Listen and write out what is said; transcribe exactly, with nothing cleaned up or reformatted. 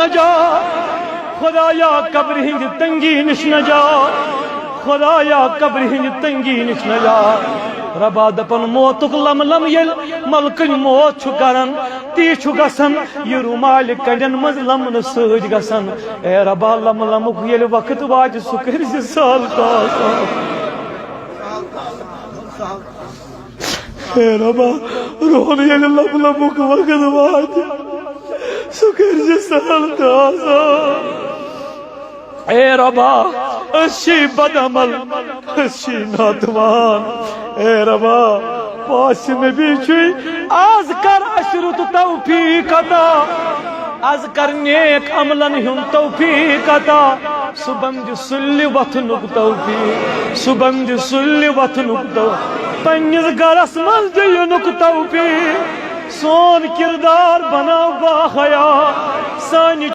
نجات۔ خدایا، قبرِ ہٕنٛدِ تنگی نِش نجات۔ خدایا، قبرِ ہٕنٛدِ تنگی نِش نجات۔ ربا دپن موتُک لم لم ییٚلہِ ملکٕنۍ موت چھُ کران، تی چھُ گژھان یہِ رومالہِ کنڈٮ۪ن منٛز لمنہٕ سۭتۍ گژھان۔ اے ربا، لم لمُک ییٚلہِ وقت واتہِ، سُہ کٔرۍ زِ سہل تہٕ آسان۔ اے ربا، روحن ییٚلہِ لم لمُک وقت واتہِ، سُہ کٔرۍ زِ سہل تہٕ آسان۔ اے ربا، أسۍ چھی بدعمل، أسۍ چھی ناتوان۔ اے ربا، پاس نبی چھُے، از کر اَسہِ رُت توفیق عطا، از کر نیک عملن ہُنٛد توفیق عطا۔ صُبحن دِ سُلہِ وۄتھنُک توفیق، صُبحن دِ سُلہِ وۄتھنُک تو-، پننِس گرس منٛز دِ یِنُک توفیق۔ سون کردار بناو باحیا، سانہِ